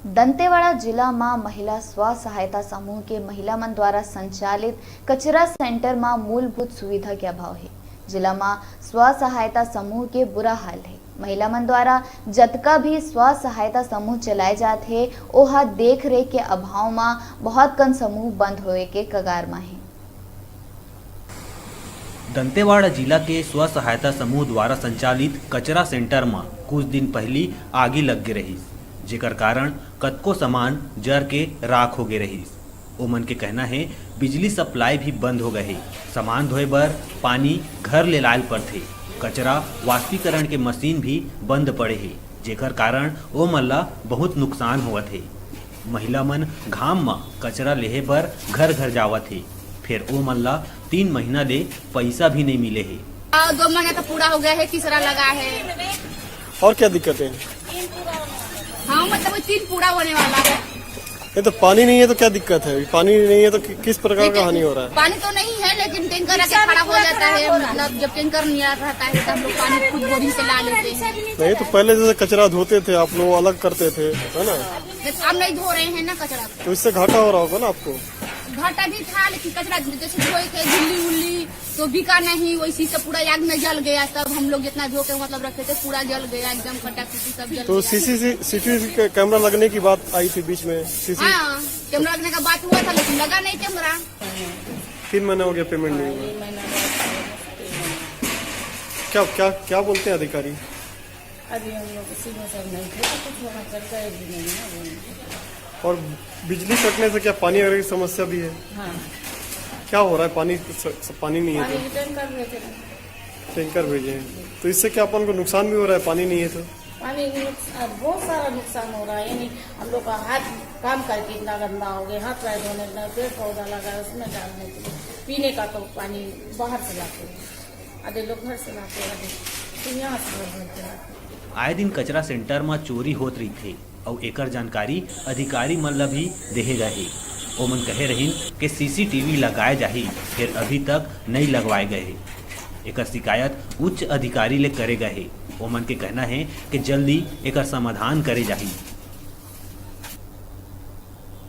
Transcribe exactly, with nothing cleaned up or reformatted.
दंतेवाड़ा जिला म महिला स्व सहायता समूह के महिला मन द्वारा संचालित कचरा सेंटर म मूलभूत सुविधा के अभाव हे। जिला म स्व सहायता समूह के बुरा हाल हे। महिला मन द्वारा जतका भी स्व सहायता समूह चलाए जात हे, ओहा देख रेख के अभाव म बहुत कन समूह बंद होए के कगार म हे। दंतेवाड़ा जिला के स्व सहायता समूह द्वारा संचालित कचरा सेंटर म कुछ दिन पहिली आगी लग गे रहिस, जेकर कारण कतको सामान जर के राख हो गे रहिस। ओमन के कहना हे, बिजली सप्लाई भी बंद हो गए हे। सामान धोए बर पानी घर ले लायल परथे। कचरा वाष्पीकरण के मशीन भी बंद पड़े हे, जेकर कारण ओमन ला बहुत नुकसान होवत हे। महिला मन घाम म कचरा लेहे बर घर-घर जावत हे, फेर ओमन ला तीन महीना ले पइसा भी नइ मिले हे। आ, दो महीना तो पूरा हो गया है, तीसरा लगा है। और क्या दिक्कत है? हाँ, मतलब, वो तीन पूरा होने वाला है। नहीं, तो पानी नहीं है तो क्या दिक्कत है? पानी नहीं है तो कि-, किस प्रकार का हानि हो रहा है? पानी तो नहीं है, लेकिन टैंकर आके खड़ा हो जाता है। मतलब, जब टैंकर नहीं आ रहता है तो हम लोग पानी खुद बोरिंग से ला लेते हैं। नहीं, तो पहले जैसे कचरा धोते थे आप लोग, अलग करते थे, है ना? अब नहीं धो रहे हैं ना कचरा। तो इससे घाटा हो रहा होगा ना आपको? घाटा भी था, लेकिन कचरा जैसे धोए थे, धुल्ली उल्ली, तो बिका नहीं, वैसी से पूरा आग में जल गया। तब हम लोग जितना धो के, मतलब, रखे थे, पूरा जल गया, एकदम कटा कुटी सब जल तो गया। सीसीटीवी कैमरा लगने की बात आई थी बीच में, सीसी हाँ, कैमरा लगने का बात हुआ था, लेकिन लगा नहीं कैमरा। तीन महीना हो गया, पेमेंट नहीं हुआ। क्या, क्या, क्या बोलते हैं अधिकारी? अभी हम लोग किसी में सब नहीं थे, तो कुछ वहाँ कर गए भी नहीं है, वो नहीं। और बिजली कटने से क्या पानी वगैरह की समस्या भी है? हाँ। क्या हो रहा है, पानी स-, स-, पानी नहीं है पानी तो? टैंकर भेजे हैं। टैंकर भेजे हैं, तो इससे क्या अपन को नुकसान भी हो रहा है, पानी नहीं है तो? पानी नुकस-, बहुत सारा नुकसान हो रहा है। यानी हम लोग का हाथ काम करके इतना गंदा हो गया, हाथ पैर धोने का, पेड़ पौधा लगा है, उसमें डालने के लिए, पीने का तो पानी बाहर से लाते हैं, आधे लोग घर से लाते हैं, आधे तो यहाँ से भर भर के लाते हैं। आए दिन कचरा सेंटर म चोरी होत रहिथे, अउ एकर जानकारी अधिकारी मन ल भी देहे गए हे। ओमन कहे रहिन के सीसीटीवी लगाए जाही, फेर अभी तक नइ लगवाए गए हे। एकर शिकायत उच्च अधिकारी ले करे गए हे। ओमन के कहना हे कि जल्दी एकर समाधान करे जाही।